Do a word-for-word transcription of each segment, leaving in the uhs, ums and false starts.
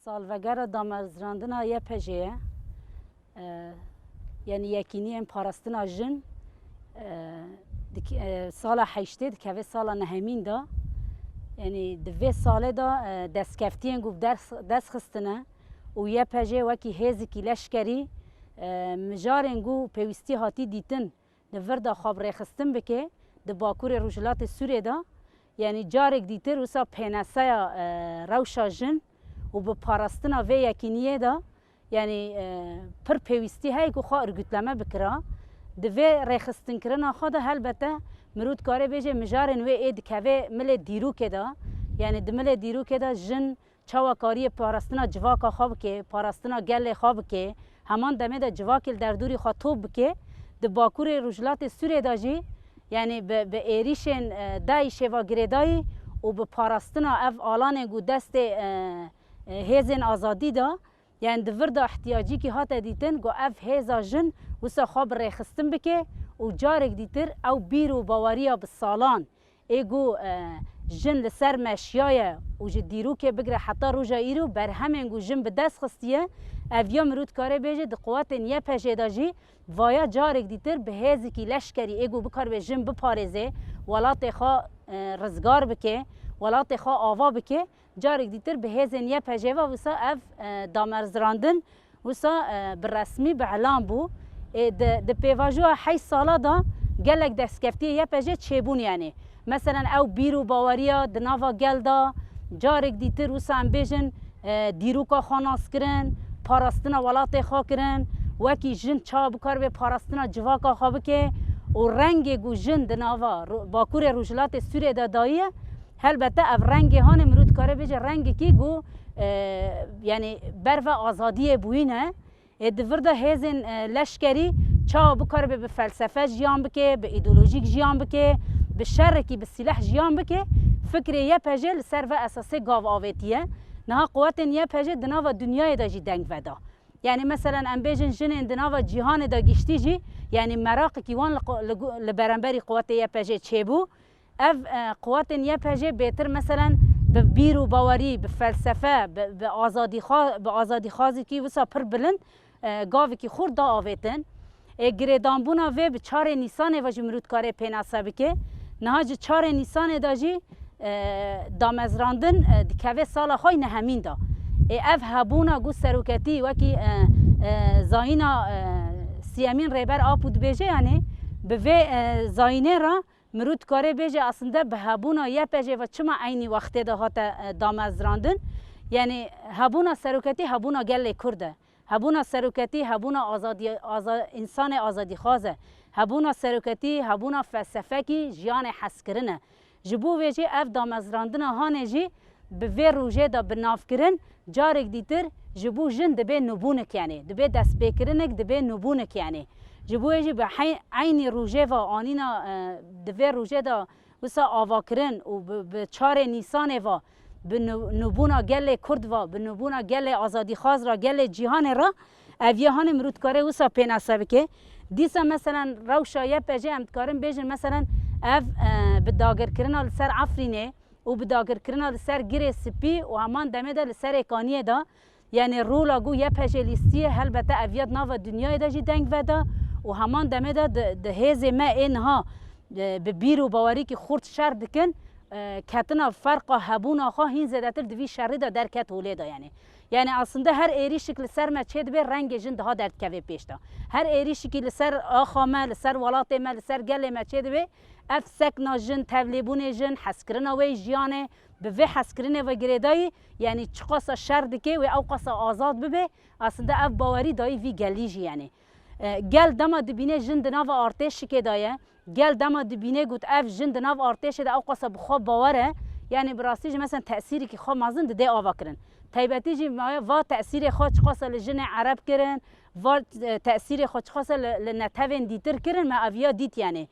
Salvegera damezrandina Y P J'ê ye. E, yanî yekîniyên parastina jin, e, dik-, e, sala heştê dikeve sala nehemîn de. Yanî di vê salê de, e, destkeftiyên ku bi ders-, dest xistine û Y P J wekî hêzikî leşkerî, e, mijarên ku pêwîstî hatî dîtin li vir de xwe bi rêxistin bike di Bakurê Rojhilatê Sûrê de, yanî carek dîtir wisa pênaseya, e, rewşa jin û bi parastina vê yekîniyê de, yanî, e, pir pêwîstî heye ku xwe örgütleme bikira. Di vê rêxistinkirina xwe de helbete mirov dikare bêje mijarên wê ê dikeve milê dîrokê de, yanî di milê dîrokê de jin çawa kariye parastina civaka xwe bike, parastina gelê xwe bike, heman demê de civakê li derdorî xwe top bike. Di Bakurê Rojhilatê Sûrê de jî, yanî bi, bi êrîşên, e, DAIŞê ve girêdayî û bi parastina ev alanê ku destê, e, e, hêzên azadî de, yanî di vir de ihtiyacîkî hate dîtin ku ev hêza jin wisa xwe bi rêxistin bike û carek dîtir ew bîr û baweriya bi salan ê ku, e, jin li ser meşiyaye û ji dîrokê bigire heta roja îro berhemên ku jin bi dest xistiye, ev ya mirov dikare bêje di quwetên Y P J'ê de jî vaya carek dîtir bi hêzikî leşkerî ê ku bikaribe jin biparêze, welatê xwe, e, rizgar bike, welatê xwe ava bike, carek dîtir bi hêzên Y P J'ê ve wisa ev, e, damerzrandin wisa, e, bi resmî bi elan bû. Ê, di, di pêvajoya heşt sala de gelek destkeftiyê Y P J'ê çêbûn, yanî meselen ew bîr û baweriya di nava gel de carek dîtir wisa em bêjin, e, dîroka xwe nas kirin, parastina welatê xwe kirin, wekî jin çawa bikaribe parastina civaka xwe bike û rengê ku jin di nava Ro-, Bakurê Rojhilatê Sûrê de dayiye, helbete ev rengê hanê mirov dikare bêje rengekî ku, e, yanî berve azadiyê bûyî ne. Ê di vir de hêzên, e, leşkerî çawa bikaribe bi felsefe jiyan bike, bi îdeolojîk jiyan bike, bi şerekî, bi sîleh jiyan bike, fikrê Y P J li ser ve esasê gav avêtiye. Niha quwetên Y P J di nava dinyayê de jî deng veda. Yanî meselen em bêjin jinên di nava cîhanê de giştî jî, yanî meraqekî wan li qu-, li gu-, li beramberî quwetê Y P J çêbû. Ev, e, quwetên Y P J bêtir meselen bi bîr û bawerî, bi felsefe, bi, bi azadîxwa-, bi azadîxwazîkî wisa pir bilind, e, gavekî xurt da avêtin. Ê girêdanbûna vê bi çarê Nîsanê ve jî mirov dikare pênase bike. Niha ji çarê Nîsanê de jî, e, damezrandin, e, dikeve sala xwe yê nehemîn de. Ê ev hebûna ku seroketî wekî, e, e, zayîna, e, siyemîn Rêber Apo dibêje, yanî bi vê, e, zayînê re mirov dikare bêje aslinde bi hebûna Y P J'ê ve çima eynî wextê de hate, e, damezrandin? Yanî hebûna seroketî hebûna gelê Kurd e. Hebûna seroketî hebûna azadî-, aza-, însanê azadîxwaz e. Hebûna seroketî hebûna felsefekî jiyanê hezkirin e. Ji bo vê jî ev damezrandina hanê jî bi vê rojê de bi nav kirin, carek dîtir ji bo jin dibe nûbûnik, yanî dibe destpêkirinik, dibe nûbûnik, yanî ji bo wê jî bi hey-, eynî rojê ve anîna, e, di vê rojê de wisa avakirin û bi, bi çarê Nîsanê ve bi nû-, nûbûna gelê Kurd ve, bi nûbûna gelê azadîxwaz re, gelê cîhanê re, ev yê hanê mirov dikare wisa pênase bike. Dîsa meselen rewşa Y P J'ê em dikarin bêjin, meselen ev, e, bi dagirkirina li ser Efrînê û bi dagirkirina li ser Girê Spî û heman demê de li Serê Kaniyê de, yanî rola ku Y P J lîstiye, helbete ev ya di nava dinyayê de jî deng veda û heman demê de di, di hêzê me ê niha, e, bi bîr û bawerîkî xurt şer dikin, e, ketina ferqa hebûna xwe hîn zêdetir di vî şerî de derket holê de, yanî. Yanî aslinde her êrîşik li ser me çêdibe, rengê jin daha derdikeve pêş de. Her êrîşikî li ser axa me, li ser welatê me, li ser gelê me çêdibe, ev sekna jin, tevlêbûnê jin, hezkirina wê yî jiyanê, bi vê hezkirinê ve girêdayî, yanî çiqasa şer dike wê ewqasa azad bibe, aslinde ev bawerî dayî vî gelî jî, yanî. E, gel dema dibîne jin di nava artêşikê de ye, gel dema dibîne got ev jin di nav artêşê de ewqasa bi xwe bawer e, yanî bi rastî jî mesela tesîrekî xwe mezin dide ava kirin. Taybetî jî me va tesîrê xwe çiqasa li jinê ereb kirin, va, e, tesîrê xwe çiqasa li, li netewên dîtir kirin, me ev ya dît, yanî.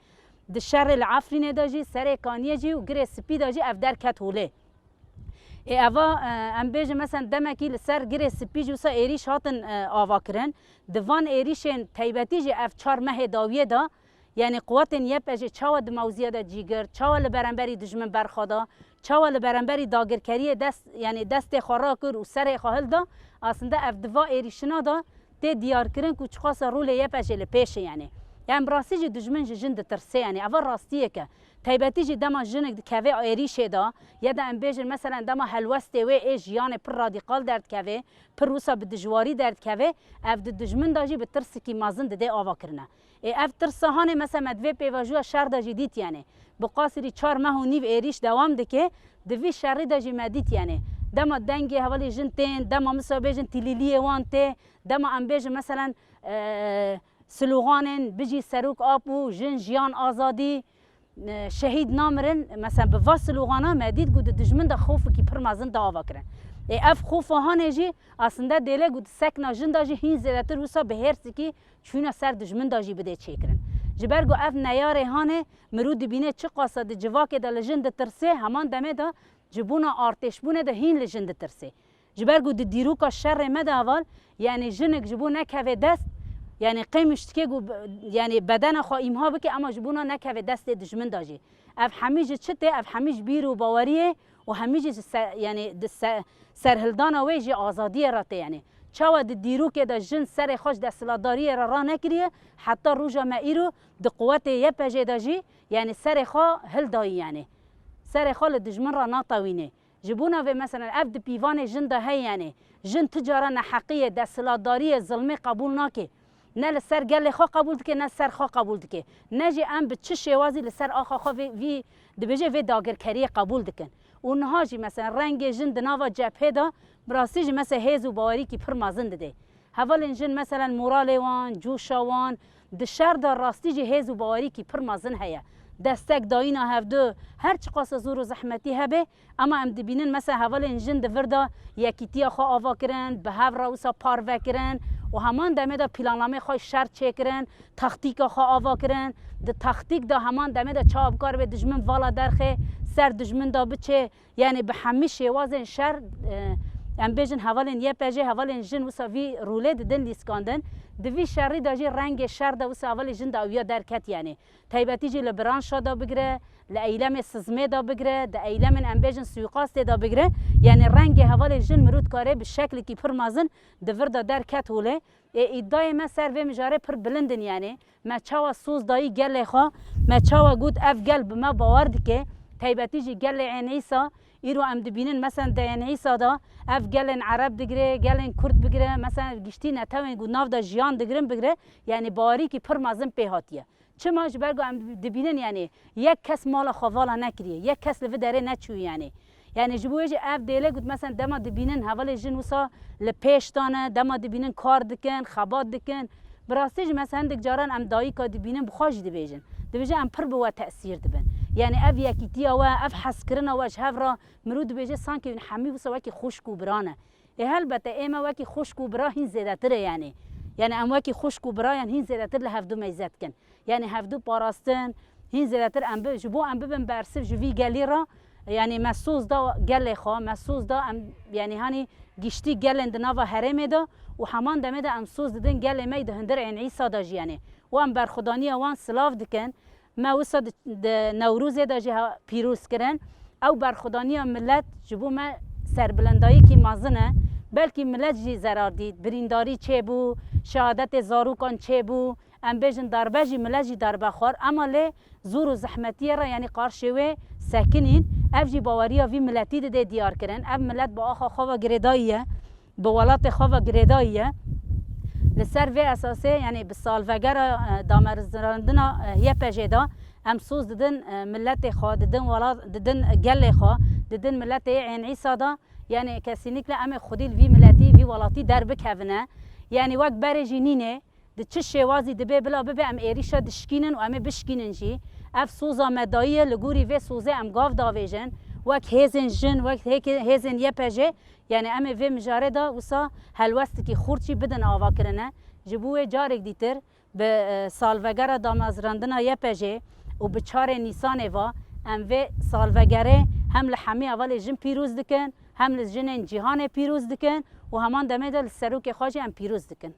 Di şerê li Efrînê de jî, Serê Kaniyê jî û Girê Spî de jî ev derket holê. Ê eva, e, em bêjin, mesela demekî li ser Girê Spî jî wisa êrîş hatin, e, avakirin. Di van êrîşên taybetî jî ev çar mehê dawiyê de, Yanî quwetên Y P G çawa di mewziya de cî girt, çawa li beramberî dijmin berxwe da, çawa li beramberî dagirkeriyê dest, yanî destê xwe rakir û serê xwe hilda, aslında ev di va êrîşina de tê diyarkirin ku çiqasa rolê Y P G li pêş e yanî. Yanî bi rastî jî dijmin ji jin ditirse yanî, eva rastiyek e. Taybetî jî dema jinik dikeve êrîşê de, ya da em bêjin meselen dema helwestê wê ê jiyanê pir radîkal derdikeve, pir wisa bi dijwarî derdikeve, ev di dijmin de jî bi tirsikî mezin didê ava kirine. Ê ev tirsa hanê mesela me di vê pêvajoya şer de jî dît yanî. Bi qasirî çar meh û nîv êrîş dewam dike, di vî şerî de jî me dît yanî. Dema dengê hevalê jin tên, dema misa bêjin tîlîliyê wan tê, dema em bêjin meselen, e, sloganên bijî serok ap û jin jiyan azadî, e, şehîd namirin, mesela bi va slogana me dît ku di dijmin de xofekî pir mezin de ava kirin. Ê ev xofa hanê jî aslında dêle ku di sekna jin de jî hîn zêdetir wisa bi hêrsikî çûna ser dijmin de jî bidê çêkirin. Ji ber ku ev neyarê hanê mirû dibîne çiqasa di civakê de li jin ditirsê, heman demê de ji bona artêşbûnê de hîn li jin ditirsê. Ji ber ku di dîroka şerê me de heval, yanî jinik ji bo nekeve dest, yanî qêmûş dike ku, yanî bedena xwe îmha bike, ema ji bona nekeve destê dijmin de jî. Ev hemî ji çi tê? Ev hemî ji bîr û baweriyê û hemî jî ji se-, yanî di se-, serhildana wê ji azadiyê re tê yanî. Çawa di dîrokê de jin serê xwe ji desthilatdariyê re ranekiriye, heta roja me îro di quwetê Y P G de jî, yanî serê xwe hildayî yanî. Serê xwe li dijmin re natewînê. Ji bona vê, meselen, ev di pîvanê jin de heye, yanî jin ti cara neheqiyê, desthilatdariyê, zilmê qebûl nake. Ne li ser gelê xwe qebûl dike, ne ser xwe qebûl dike. Ne jî em bi çi şêwazî li ser axa xwe vê, vî, dibêje vê dagirkeriyê qebûl dikin. Û niha jî, meselen, rengê jin di nava cephê de bi rastî jî, mesela, hêz û bawerîkî pir mezin dide. Hevalên jin, meselen, moralê wan, coşa wan, di şer de rastî jî hêz û bawerîkî pir mezin heye. Destek dayîna hevdu her çiqasa zor û zehmetî hebe, ema em dibînin, mesela, hevalên jin di vir de yekîtiya xwe ava kirin, bi hev re wisa parve kirin û heman demê de planlamê xwe şer çêkirin, taktîka xwe ava kirin. Di taktîk de heman demê de çawa bikaribe dijmin vala derxê, ser dijmin de biçe, yanî bi hemî şêwazên şer, e, em bêjin hevalên Y P G, hevalên jin wisa vî rolê didin lîskandin. Di vî şerî de jî rengê şer de wisa hevalê jin de ewiya derket yanî. Taybetî jî li branşa de bigire, li eylemê sizmê de bigire, di eylemên em bêjin suîqastê de bigire. Yanî rengê hevalê jin mirû dikare bi şeklekî pir mezin di vir de derket holê. Ê îdayê me ser vê mijarê pir bilind in, yanî me çawa soz dayî gelê xwe, me çawa got ev gel bi me bawer dike, taybetî jî gelê Ên Îsa, îro em dibînin, meselen, di Ên Îsa de ev gelên Ereb digire, gelên Kurd bigire, meselen, giştî netewên ku nav de jiyan digirin bigire, yanî bawerîkî pir mezin pê hatiye. Çima? Ji ber ku em dibînin, yanî yek kes mala xwe vala nekiriye, yek kes li vî derê neçûye, yanî. Yanî ji bo wê jî ev dêle got, mesela, dema dibînin hevalê jin wisa li pêş dane, dema dibînin kar dikin, xebat dikin. Bi rastî jî, mesela, hindik caran em dayika dibînin, bi xwe jî dibêjin. Dibêje em pir bi we tesîr dibin. Yanî ev yekîtiya we, ev hezkirina we ji hev re, mirov dibêje sankî hûn hemî wisa wekî xwişk û bira ne. Ê helbete ê me wekî xwişk û bira hîn zêdetir e, yanî. Yanî em wekî xwişk û bira yan hîn zêdetir li hevdu meyze dikin. Yanî hevdu parastin, hîn zêdetir em bi, ji bo em bibin bersiv ji vî gelî re, yanî me soz da gelê xwe, me soz da em, yanî hanî giştî gelên di nava herêmê de û heman demê de em soz didin gelê me yî di hundir Ên Îsa de jî, yanî. Û em berxwedaniya wan silav dikin. Me wisa di, di Newrozê de jî ha-, pîroz kirin. Ew berxwedaniya milet ji bo me serbilindayîkî mezin e. Belkî milet jî zerar dît, birîndarî çêbû, şehadetê zarokan çêbû. Em bêjin darbe jî, milet jî darbe xwar. Ema lê zor û zehmetiyê re, yanî qarşê wê sekinîn. Ev jî baweriya vî miletî didê diyar kirin. Ev milet bi axa xwe ve girêdayî ye. Bi welatê xwe ve girêdayî ye. Li ser vê esasê, yanî bi salvegera, e, damerizrandina, e, Y P G de em soz didin, e, miletê xwe, didin welat, didin gelê xwe, didin miletê Ên Îsa de. Yanî kesînikle em ê xwedî li vî miletî, vî welatî derbikevine. Yanî wek berê jî nîne. Di çi şêwazî dibe bila bibe em êrîşa dişkînin û em ê bişkînin jî. Ev soza me dayî ye, li gorî vê sozê em gav davêjin. Wek hêzên jin, wek hêke-, hêzên Y P G, yanî em ê vê mijarê de wisa helwestekî xurt jî bidin avakirine. Ji bo wê carek dîtir bi, e, salvegera damezrandina Y P G û bi çarê Nîsanê ve em vê salvegerê hem li hemî hevalê jin pîroz dikin, hem li jinên cîhanê pîroz dikin û heman demê de li serokê xwe jî em pîroz dikin.